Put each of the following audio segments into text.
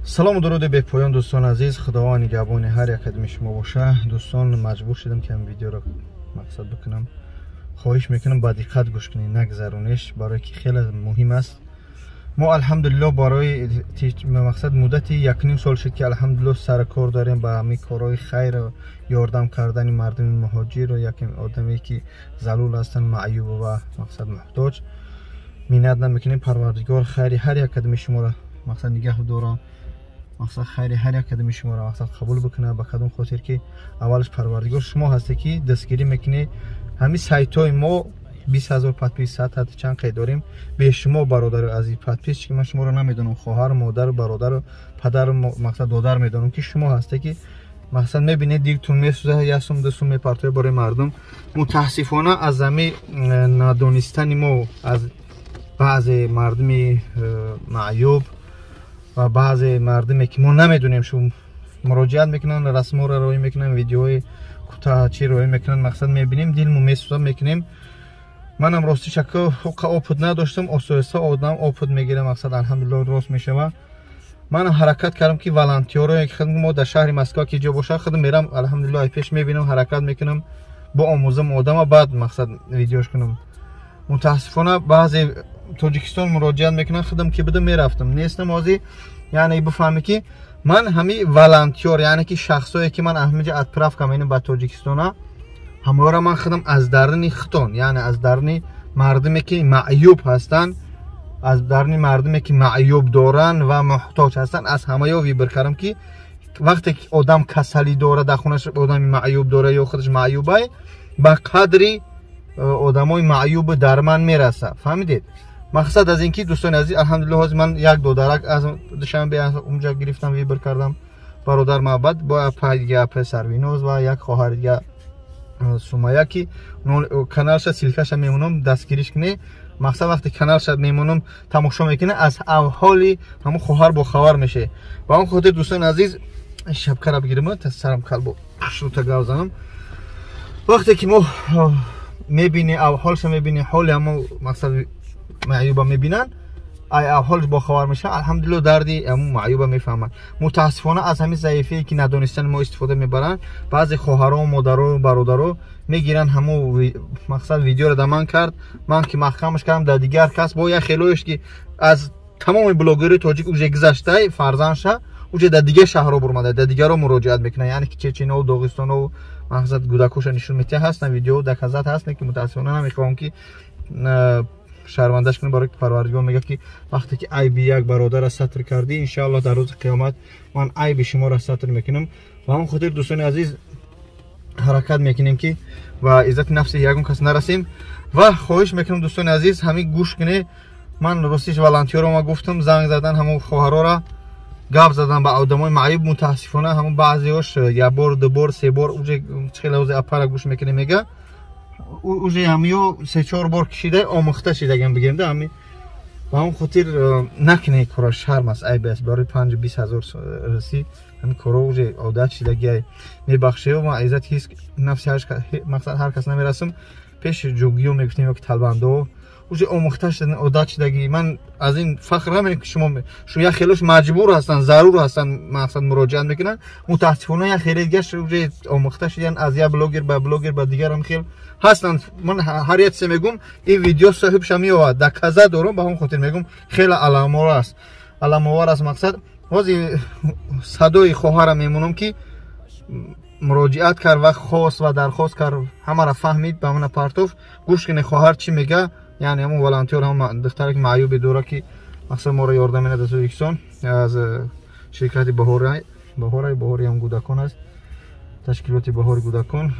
Салому дуруди бепоён, дӯстони азиз. Худованд нигаҳбони ҳар як қадами шумо боша. Дӯстон, маҷбур шудам, ки ҳамин видеоро мақсад бикунам. Хоҳиш мекунам, ба диққат гӯш кунед, нагзаронеш, барое ки хеле муҳим аст. Мо, алҳамдулилло, барои мақсад муддати 1,5 сол шуд, ки, алҳамдулилло, сари кор дорем ба ҳамин корҳои хайр, ёрдам кардани мардуми муҳоҷиру яке одаме, ки залул ҳастанд, маъюб ва мақсад муҳтоҷ. Миннат намекунем. Парвардигор хайри ҳар як қадами шуморо мақсад нигаҳ дора, мақсад хайри ҳар як қадами шуморо мақсад қабул бикунад. Ба кадом хотир ки аввалаш Парвардигор шумо ҳасте, ки дастгирӣ мекунед. Ҳамин сайтҳои мо 20 000 подписчик чанд қай дорем. Бе шумо, бародари азиз подписчик, ман шуморо намедонам, хоҳар, модар, бародару падару мақсад додар медонам, ки шумо ҳасте, ки мақсад мебинед, дилтун месӯзад, як сум, ду сум мепартоед барои мардум. Мутаассифона, аз ҳами надонистани мо аз баъзе мардуми маъюб ва баъзе мардуме, ки мо намедонем, шу муроҷиат мекунанд, расмҳоро роҳӣ мекунанд, видеоҳои кӯтаҳчи роҳӣ мекунанд. Мақсад мебинем, дилмон месӯзад, мекунем. Манам рости шака опыт надоштам, оста одам опыт мегирам, мақсад, алҳамдулилло, рост мешава. Манам ҳаракат кардам, ки волонтёрое ки мо дар шаҳри Москва ки ҷо бошад, худам мерам, алҳамдулилло, ай пеш мебинам, ҳаракат мекунам, бо омӯзам одама, баъд мақсад видеош кунам. Мутаассифона, баъзе Тоҷикистон муроҷиат мекунанд, худам ки будам, мерафтам, нестам ҳозир. Яъне бифаҳме, ки ман ҳами волонтёр, яъне ки шахсое, ки ман ҳамиҷа отправка менам ба Тоҷикистона, ҳаморо ман худам аз даруни хитон, яъне аз даруни мардуме, ки маъюб ҳастанд, аз даруни мардуме, ки маъюб доранд ва муҳтоҷ ҳастанд, аз ҳамаё выбор кардам, ки вақте ки одам касалӣ дора, дар хонаш одами маъюб дора ё худаш маъюбай, ба қадри одамои маъюбу дарман мераса. Фаҳмидед? Мақсад аз ин ки, дӯстони азиз, алҳамдулилло, ҳозир ман як додарак аз Душанбе унҷа гирифтам, выбор кардам, бародар Маҳаббат бо апай дига, апай Сарвиноз, ва як хоҳари дига, Сумая, ки каналша ссылка ша мемонам, дастгириш кунед. Мақсад, вақте каналша мемонам, тамошо мекунед, аз авҳоли ҳамон хоҳар бохабар мешавед. Ба он хотир, дӯстони азиз, шапкара бигирам, сарам калбо шута гав занам. Вақте ки мо мебини, авҳолша мебини, ҳоли ҳамон мақсад маъюба мебинанд, ай авҳолш бохабар мешаванд, алҳамдулилло, дарди ҳамон маъюба мефаҳманд. Мутаассифона, аз ҳамин заифие, ки надонистани мо, истифода мебаранд. Баъзе хоҳаро, модаро, бародаро мегиранд, ҳамон мақсад видеоро да ман кард, ман ки маҳкамаш кардам, дар дигар кас бо як хелоеш, ки аз тамоми блогерии тоҷик уже гузаштай фарзандша, уже дар дигар шаҳрҳо бурмада, дар дигарро муроҷиат мекунанд, яъне ки Чеченову Доғистонову мақсад кӯдакоша нишон метиҳад. Ҳастанд видео, доказать ҳаст, ки мутаассифона намехоҳам, ки шармандаш кунем, барои ки Парвардигор мегӯяд, ки вақте ки айби як бародарро сатр кардӣ, иншааллоҳ, дар рӯзи қиёмат ман айби шуморо сатр мекунам. Ба ҳамон хотир, дӯстони азиз, ҳаракат мекунем, ки ба иззати нафси ягон кас нарасем. Ва хоҳиш мекунам, дӯстони азиз, ҳамин гӯш кунед. Ман ростиш волонтёро ма гуфтам, занг задан ҳамон хоҳарора, гап задан ба одамои маъюб. Мутаассифона, ҳамон баъзеош як бор, ду бор, се бор уже хеле апара гӯш мекунем, мега уже ҳамиё се-чор бор кишида омӯхта шидагам, бигем да. Ҳами ба ҳамон хотир накунед кора, шарм аст, айб аст. Барои 5-20 ҳазор русӣ ҳамин коро уже одат шидагиай. Мебахшед, ма иззати ҳис нафси мақсад ҳар кас намерасам. Пеши ҷугиё мегуфтем ё ки талбандо, уже омӯхта шуда, одат шидагӣ. Ман аз ин фахр намекунам, ки шумо шу як хелош маҷбур ҳастанд, зарур ҳастанд, мақсад муроҷиат мекунанд. Мутаассифона, як хеле дигаш уже омӯхта шуданд, аз як блогер ба блогер ба дигарам хел ҳастанд. Ман ҳар як чизе мегум, ин видео соҳибша меовад, доказать дорам. Ба ҳамон хотир мегум, хеле аламовар аст, аламовар аст. Мақсад, ҳозир садои хоҳарам мемонам, ки муроҷиат кард ва хост ва дархост кард, ҳамаро фаҳмид, ба мана партоф. Гӯш кунед, хоҳар чӣ мега, яъне ҳамон волонтёр, ҳамон духтаре, ки маъюбе дора, ки мақсад моро ёрдам менад аз Тоҷикистон, аз ширкати Баҳора, Баҳора, Баҳори ҳам кӯдакон аст, ташкилоти Баҳори кӯдакон.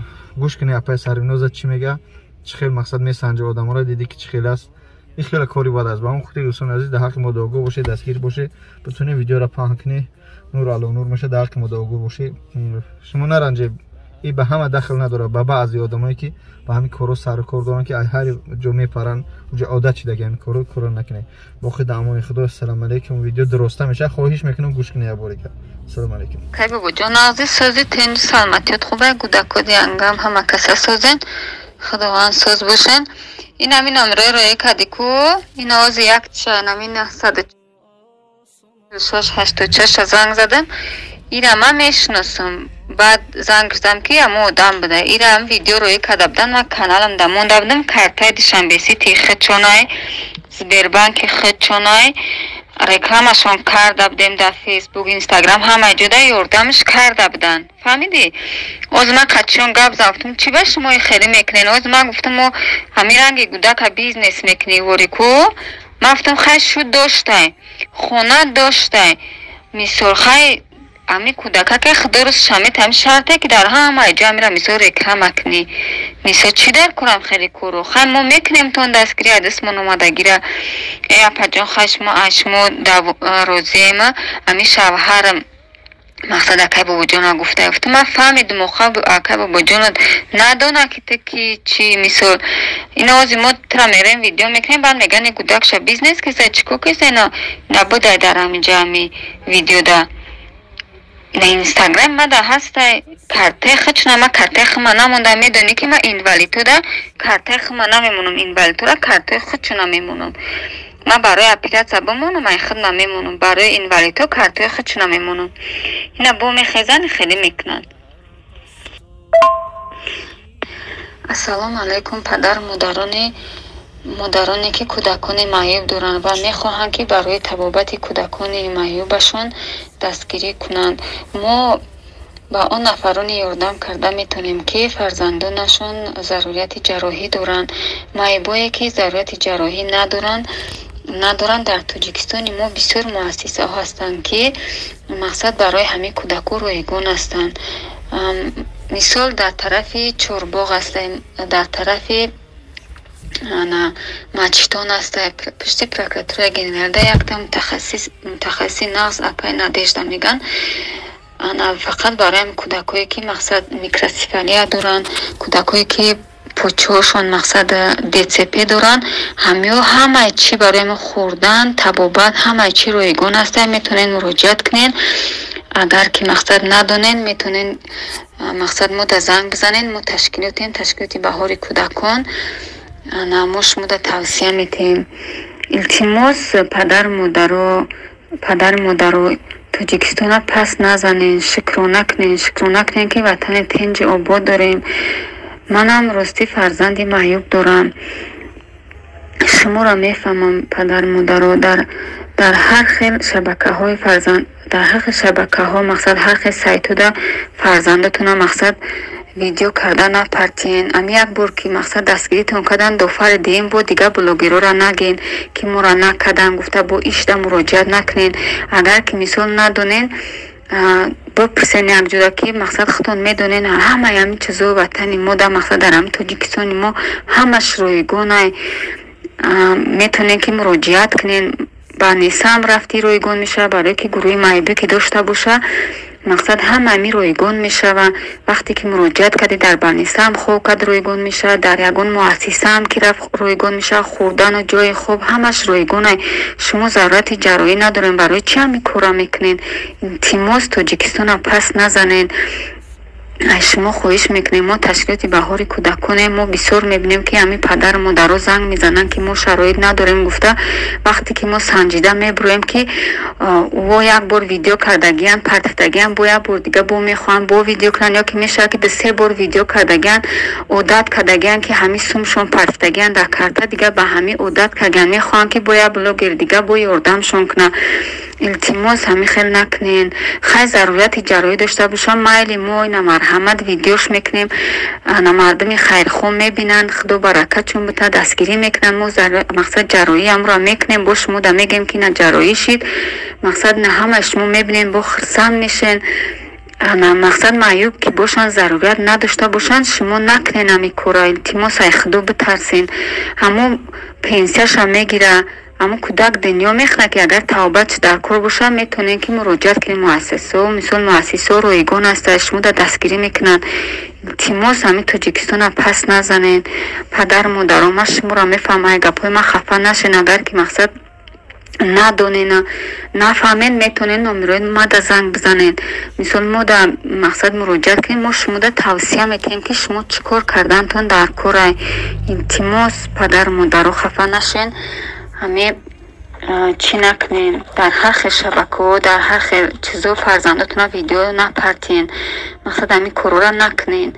Гӯш кунед, апаи Сарвиноза чӣ мега, чӣ хел мақсад месанҷа одаморо, дидӣ, ки чӣ хел аст. Ин хеле кори бад аст. Ба ҳамон хотир, дӯстони азиз, дар ҳаққи мо дуогӯ бошед, дастгир бошед, битонед видеоро паҳн кунед, нур ало нур мешавад. Дар ҳаққи мо дуогӯ бошед. Шумо наранҷед, и ба ҳама дахл надорад, ба баъзе одамое, ки ба ҳамин корҳо сару кор доранд, ки ҳар ҷо мепаранд, уҷа одат шидаги, ҳамин корро корро накунед. Боқи дар амони Худо. Ассалому алайкум. Видео дуроста мешавад, хоҳиш мекунам, гӯш кунед як бори. Ассалому алайкум. Кай бобоҷон, азиз, сози, тинҷу саломатиёт хубе, кӯдакоди ангам ҳама каса созен, Худованд соз бошен. Ин ҳамин номерои роя кади ку, ин овози як ча, ҳамин 900. 686 занг задам. Ира ман мешиносам. Баъд занг задам, ки амо одам буда. Ира видео рӯй карда будан, ман каналам да монда будам, картаи Душанбе Сити худшонай, Сбербанки худшонай, рекламашон карда будем дар Фейсбук, Инстаграм, ҳама ҷода ёрдамш карда буданд. Фаҳмидӣ? Оз ман қачон гап задам, гуфтам, чӣ ба шумо хеле мекунен? Оз ман гуфтам, мо ҳамин ранги гудака бизнес мекунӣ вори ку? Ман гуфтам, хай шуд доштай, хона доштай, мисол, хай ами кӯдака ки худо рӯз шамет, ҳами шарте ки дар ҳамаи ҷо амира мисол реклама кунӣ. Мисол, чӣ дар кунам хеле кору? Хай мо мекунем тон дастгирӣ, адисмон омадагира. Э, апаҷон, хай шумо аз шумо розием, ами шавҳарам мақсад акай бобоҷона гуфта. Гуфта, ман фаҳмидум, оха акай бобоҷона надона ки ту ки чӣ. Мисол, ина ози мо тра мерем, видео мекунем, баъд меган гудакша бизнес киса, чӣ ко киса, ина набудай дар ҳаминҷа ҳами видеода. На Инстаграм мада ҳастай картаи худшона, ма картаи хума намонда. Медонӣ ки ма инвалидтода картаи хума намемонам, инвалидтора картаи худшона мемонам. Ман барои оператсия бимонам, ай худ намемонам, барои инвалидҳо картаи худшона мемонам. Ина бо мехезанд, хеле мекунанд. Ассалому алайкум, падару модароне, ки кӯдакони маъюб доранд ва мехоҳанд, ки барои табобати кӯдакони маъюбашон дастгирӣ кунанд. Мо ба он нафароне ёрдам карда метавонем, ки фарзандонашон зарурияти ҷарроҳӣ доранд. Маъюбое, ки зарурияти ҷарроҳӣ надоранд, дар Тоҷикистони мо бисёр муассисаҳо ҳастанд, ки мақсад барои ҳамин кӯдаку ройгон ҳастанд. Мисол, дар тарафи Чорбоғ ҳастем, дар тарафи Мачитон аста, пушти прокуратураи генералда якта мутахассиси нағз, апай Надежда меган. Ана фақат барои кӯдакое, ки мақсад микросефалия доранд, кӯдакое, ки почҳошон мақсад ДЦП доранд, ҳамиҳо ҳамаи чӣ барои мо, хӯрдан, табобат, ҳамаи чӣ ройгон аста. Метавонед муроҷиат кунед. Агар ки мақсад надонед, метавонед мақсад мо да занг бизанед. Мо ташкилотем, ташкилоти Баҳори кӯдакон. Ана мо шумода тавсия метиҳем. Илтимос, падару модаро, Тоҷикистона пас назанед, шукрона кунед, шукрона кунед, ки ватани тинҷи обод дорем. Манам ростӣ фарзанди маъюб дорам, шуморо мефаҳмам. Падару модаро, дар ҳар хел шабакаҳои фарзанд, дар ҳар хел шабакаҳо, мақсад ҳар хел сайтода фарзандатона мақсад видео карда напартиен. Ами як бор ки мақсад дастгиритон кардан, дофари дием бо дигар блогерора наген, ки моро накардан гуфта, бо ишда муроҷиат накунен. Агар ки мисол надонен, бипурсен якҷода, ки мақсад худтон медонен, ҳамаи ҳамин чизо ватани мо да, мақсад дар ҳамин Тоҷикистони мо ҳамаш ройгонай. Метавонен, ки муроҷиат кунен. Ба несам рафти, ройгон мешавад, барое ки гурӯҳи маъюбӣ ки дошта боша, мақсад ҳама ҳамин ройгон мешава. Вақте ки муроҷиат кардӣ, дар больницаам хоб кард, ройгон мешавад, дар ягон муассисаам ки рафт, ройгон мешавад, хӯрдану ҷои хоб ҳамаш ройгонай. Шумо зарурати ҷарроҳӣ надорем, барои чӣ ҳамин корро мекунед? Илтимос, Тоҷикистона пас назанед, аз шумо хоҳиш мекунем. Мо ташкилоти Баҳори кӯдаконем. Мо бисёр мебинем, ки ҳамин падару модаро занг мезананд, ки мо шароит надорем гуфта. Вақте ки мо санҷида мебуроем, ки во як бор видео кардагиянд, партифтагиянд, бо як бор дига бо мехоҳанд бо видео кунанд, ё ки мешавад, ки ду-се бор видео кардагиянд, одат кардагиянд, ки ҳамин сумшон партифтагиянд дар карта, дига ба ҳамин одат кардагиянд, мехоҳанд, ки бо як блогер дига бо ёрдамшон кунад. Илтимос, ҳамин хел накунен. Хай, зарурияти ҷарроҳӣ дошта бошам, майли, мо ина марҳамат видеош мекунем, ана мардуми хайрхоҳ мебинанд, худо баракатшон бута, дастгирӣ мекунанд. Мо мақсад ҷарроҳӣ амро мекунем, бо шумо да мегӯем, ки ина ҷарроҳӣ шид, мақсад на ҳамаи шумо мебинем, бо хурсанд мешен. Ана мақсад маъюб ки бошанд, зарурият надошта бошанд, шумо накунен ҳамин корро. Илтимос, ай худо битарсен. Ҳамо пенсияша мегира, ҳамон кӯдак дунё мехӯрад, ки агар табобат дар кор бошад, метавонем, ки муроҷиат кунем муассисаҳо. Мисол, муассисаҳо ройгон аст, шумо дастгирӣ мекунанд. Илтимос, ҳамин Тоҷикистона пас назанед. Падару модаро, ман шуморо мефаҳмам, ай гапҳои ман хафа нашед. Агар ки мақсад надонена, нафаҳмед, метавонед номерои мада занг бизанед. Мисол, мо да мақсад муроҷиат кунем, мо шумода тавсия метиҳем, ки шумо чӣ кор кардантон дар корай. Илтимос, падару модаро, хафа нашен. Ҳаме. Чӣ накунен, дар ҳар хел шабакаҳо, дар ҳар хел чизо фарзандотона видео напартен. Мақсад, ҳамин корора накунен.